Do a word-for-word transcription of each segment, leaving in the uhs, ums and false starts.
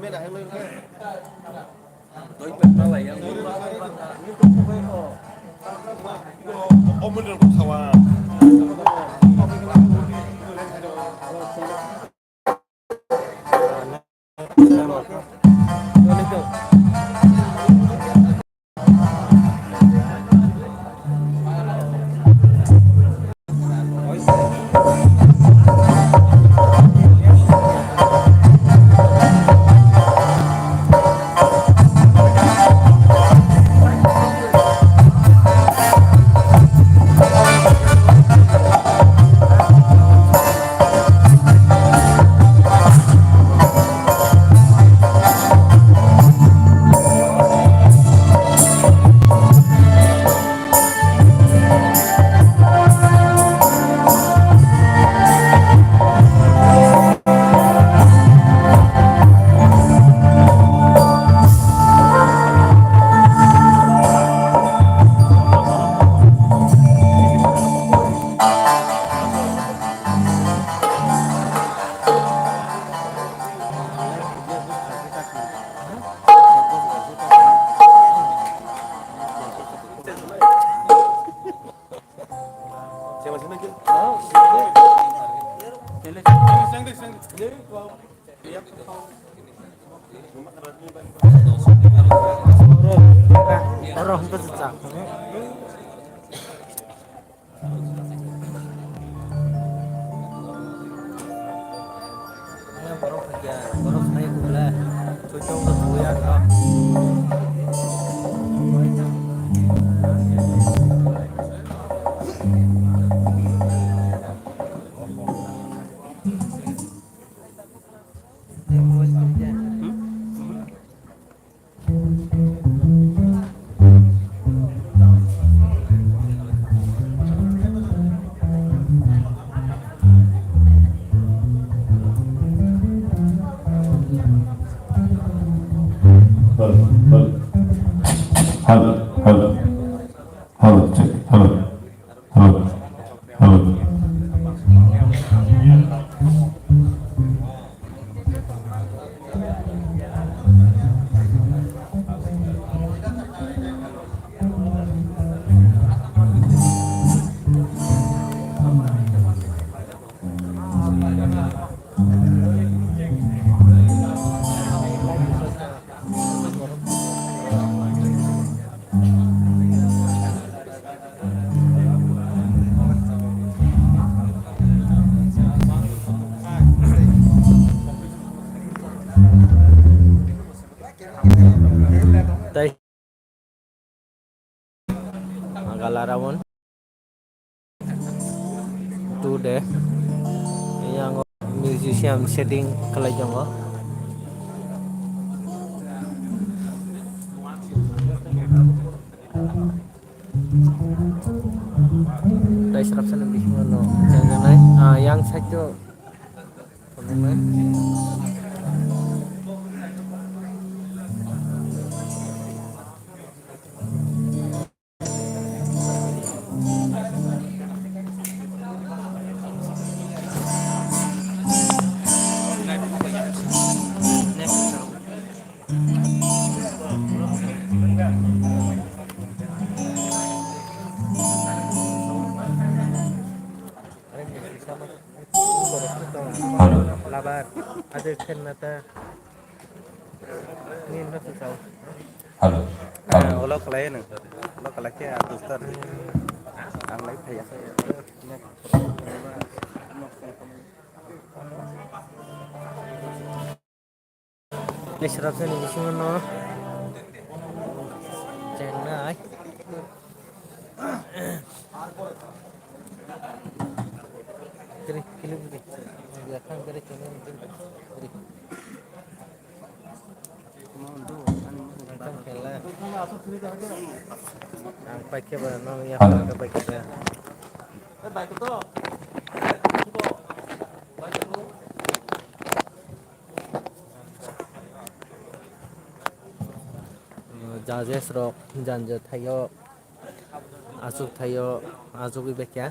Hello, hello. Hello, hello. Hello, check. Hello. Hello. Hello. Tei Magala Rawan today yang musician setting khlai tongo. Tei srapsani bisingo no chengjaknai, ah, yang side o tongmani. Hello. Labar, ada kena ta. Ni na tu tahu. Hello. Hello. Ulo kalai nang. Ulo kalai ke atus tar. Ang lai thaya. Ni srapsani bisingo no chengnai. Kiri, kiri, kiri. Dia kan kiri, kiri, kiri. Ang paikhe ba, no, ya, paikhe ba. Judges rok janja thaio, achuk thaio, achugwi bekya.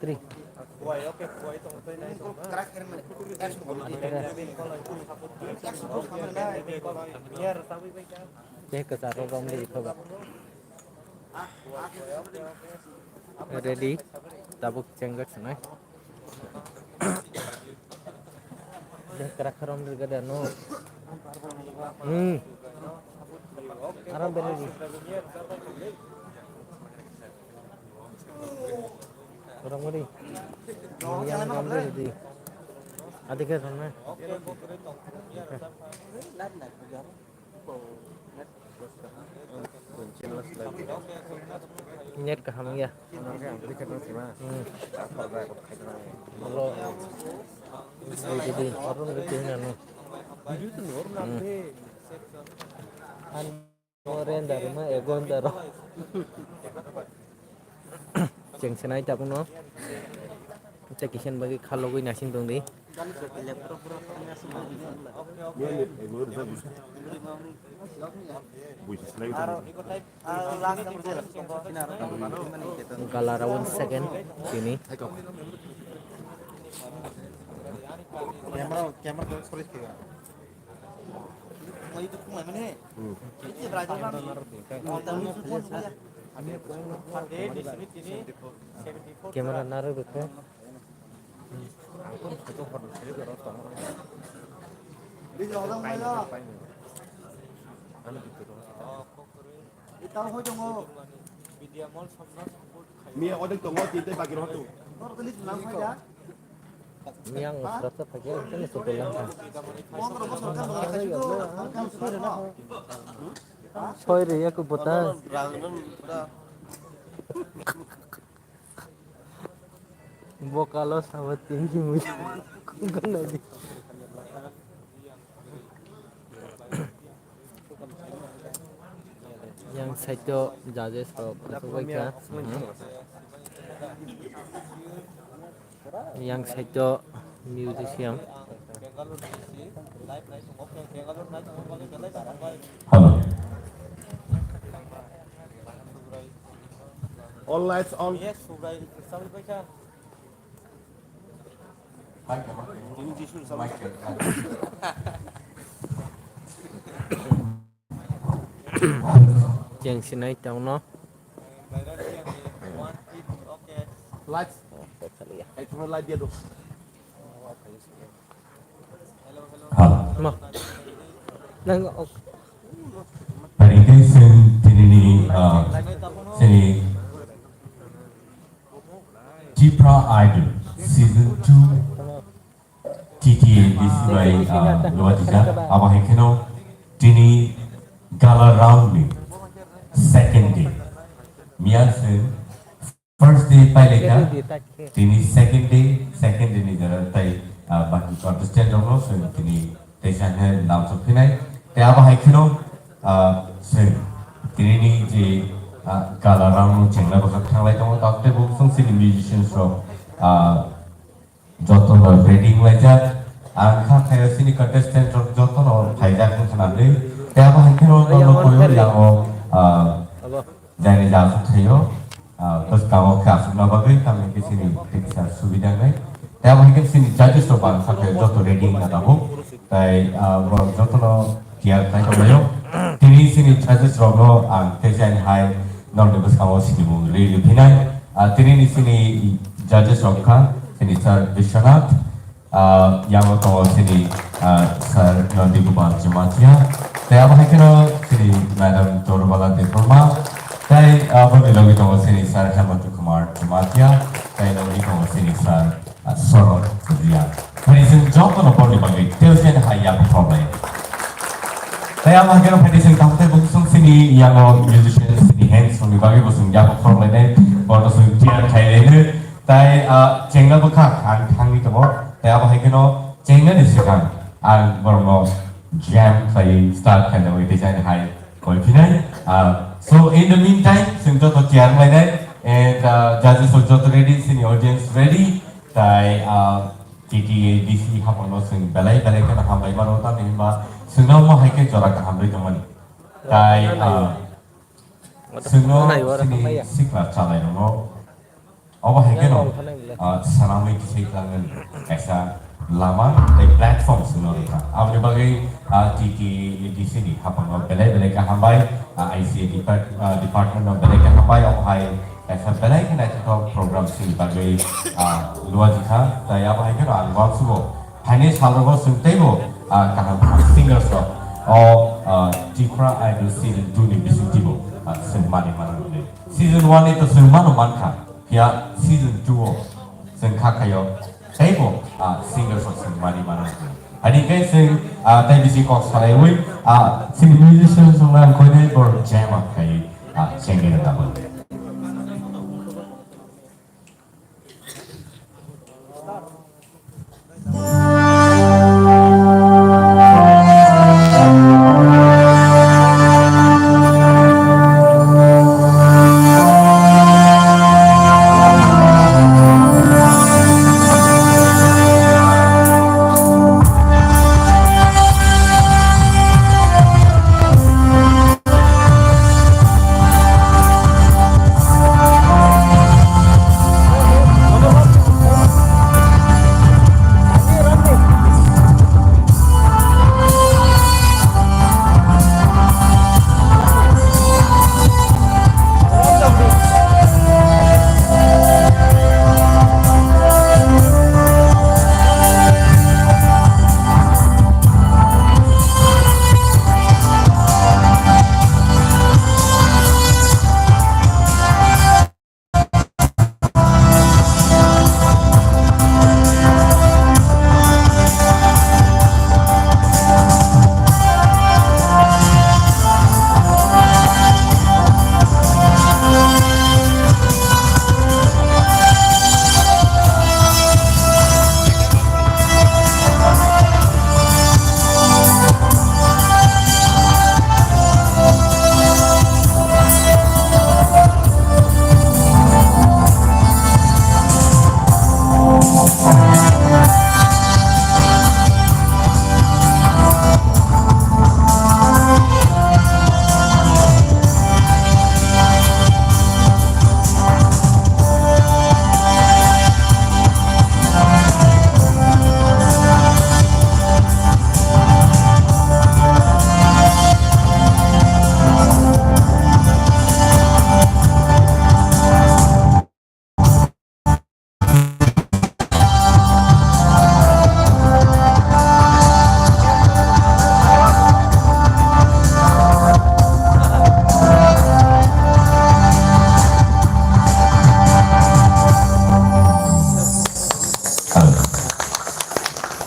Three. Tei kwcharo romri khoba. Ready? Tabuk chengak sanai. Kwrak romri gada no. Hmm. Aram beri di. Romri. Yang romri di. Adi ke sana. Net kaham ya. Hmm. Lo. Ini jadi orang gitu nanu. Hmm. An render ma egon daro. Cheng senai tabuk no. Cheki sen bagi khalogwi nasing tong di. Gala round second tini. Camera, camera, sorry. Camera narwk rwkha. Miya odek tongo, tinte bagi rohor tu. Yang srasa pakai, ini sebelah. Soi re, aku buta. Bokalo sabat tinggi muji. Kungkana di. Yang side o judges rok aswk bai kha. Yang side o musician. Hello. All lights on. Cheng sinai tongno. Lights. Light dia do. Hello. Ma. Nang ok. Pari ke sen tinini, ah, sini Tipra Idol Season two T T A D C bai, ah, luatijak. Abo hai kheno tini gala round ni second day. Miya se first day paileka, tini second day, second day ni jora tai, ah, baki contestant rok no se tini teisa hai lamsok phinai. Te abo hai kheno, ah, se tini ni je, ah, gala round no chengna bwkha thanglai tongo. Tabuk tei bo song sini musicians rok, ah, jotono ready wnglaijak. Ang kha khayo sini contestant rok jotono phaijak wngkha nangwi. Tei abo hai kheno nono koyo yango, ah, jaini ja aswk thaio, ah, bwskango khe aswkna bagwi tamni khe sini tiksa subida wngnai. Tei abo hai khe sini judges rok ang kha khayo joto ready wngkha tabuk. Tai, ah, borok jotono tiyar khai tonglaio. Tini sini judges rokno ang teisa hai norni bwskango sinimung rwi rwphinai. Ah, tini ni sini judges rok kha sini Sir Biswanath, ah, yango tongo sini, ah, Sir Nandi Gopal Jamatia. Tei abo hai kheno sini Madam Dorobala Debbarma. Tei, ah, boni logi tongo sini Sir Hemanta Kumar Jamatia. Tei logi tongo sini Sir Ah, sorok, ya. Phaidi chwng jotono borni bagwi tei sen hai ya problem. Tei ang hangkhe phaidi chwng kaham tei bwswng sini yango musician sini hands rokni bagwi bwswng ya problem nai borno chwng tiar khai rene. Tei, ah, chengna bwkha ang thangwi tongo. Tei abo hai kheno chengna ni swkang ang borno jam khai start khai nangwi tei sen hai koi phinai. Ah, so in the meantime, chwng joto tiar lai nai and, ah, judges rok joto ready, sini audience ready. Tai, ah, T T A D C hapangno chwng belai belai kheno hambai mano, tamni hwnba chwngno omo hai khe jora kaham rwi tongmani. Tai, ah, chwngno chini sikla chalairokno Obo hai kheno, ah, swnamwi tisai tlangmani kaisa lama tei platform swngno rwkha. Aboni bagwi, ah, T T A D C ni haphango belai belai kaham bai, ah, I C A depart-, ah, department no belai kaham bai, omo hai kaisa belai khe naithothok program swngni bagwi, ah, luajikha. Tai abo hai kheno ang uansugo phainai salrogo chwng teibo, ah, kaham kaham singers rok o, ah, Tripura Idol season two ni bisingtwibo, ah, chwng manwi mano hwnwi. Season one ni to chwng mano mankha, phiya season two o chwng kha khaio teibo, ah, singers rok chwng mani mano. Ani khe chwng, ah, tei bisi kok salaiwi, ah, chini musicians rok nang koinai borok jam up khai, ah, chengni rwna bo.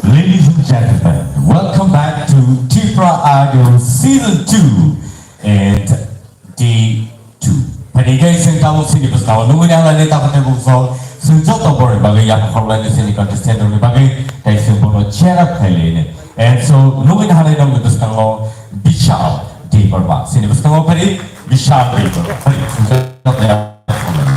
Ladies and gentlemen, welcome back to Tripura Idol Season two and Day two. Phaidi khe chwng tabuk chini bwskango nugwi nanglainai, tabuk tei bukhuksong chwng joto borokni bagwi yapha khoroknai chini contestant rokni bagwi, tei chwng bono cheer up khlai lainai. And so nugwi nanglainai nokni bwskango Bishal Debbarma, chini bwskango phaidi Bishal Debbarma. Phaidi chwng joto yapha khoroknai.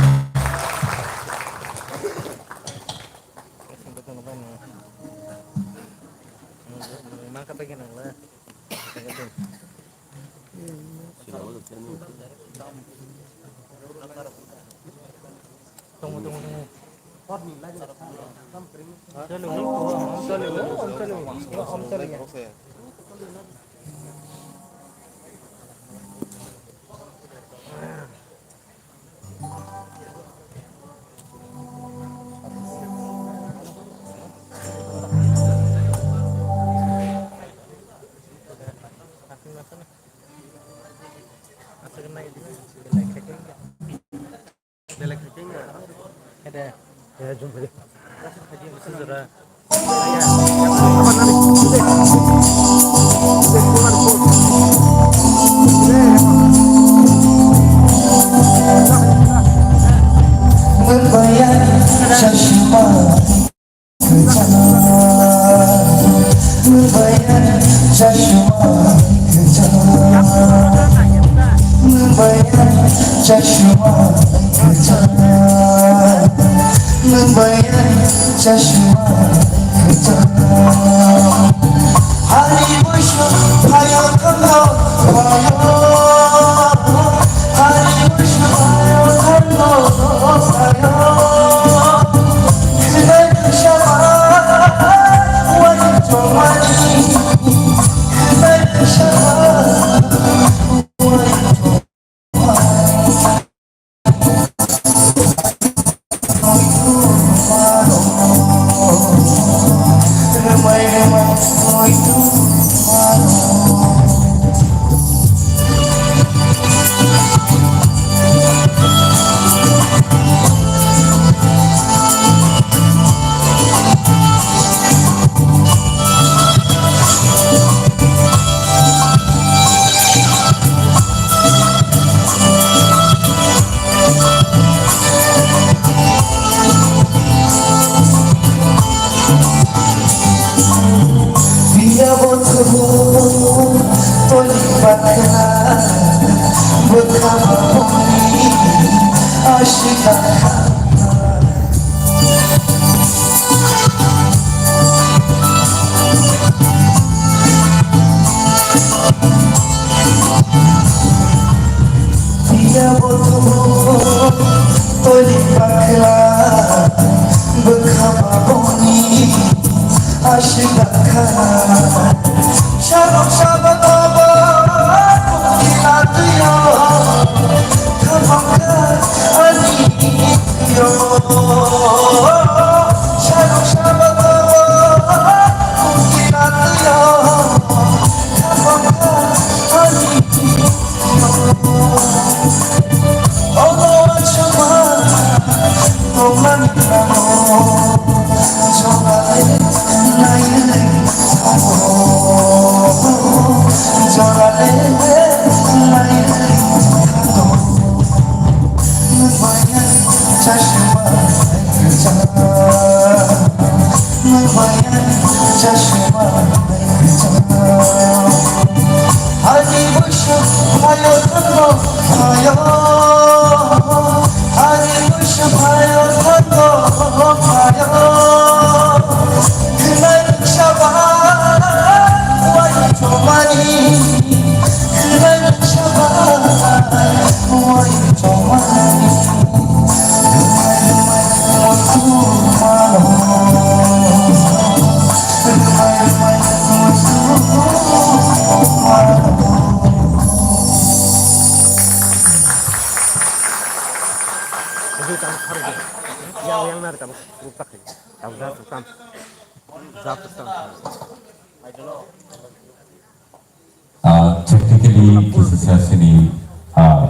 Ah, technically, kisa sini, ah,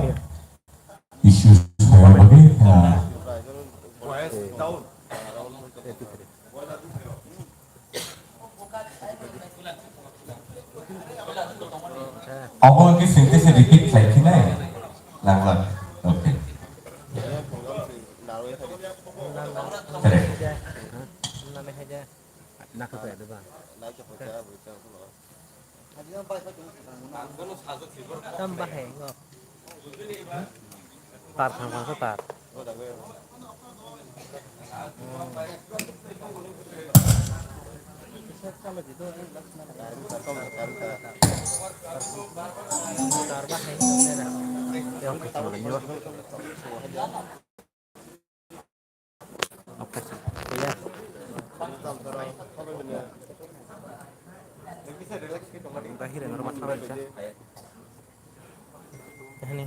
issues hoyang bagwi, ah, Omo ke sentence repeat khlai khe nai? Nangla. Okay. Correct. Tam bahai ngo. Tar thang thang tar. Tar bahai ngo. Bahir ang rumah sama bisa. Ini.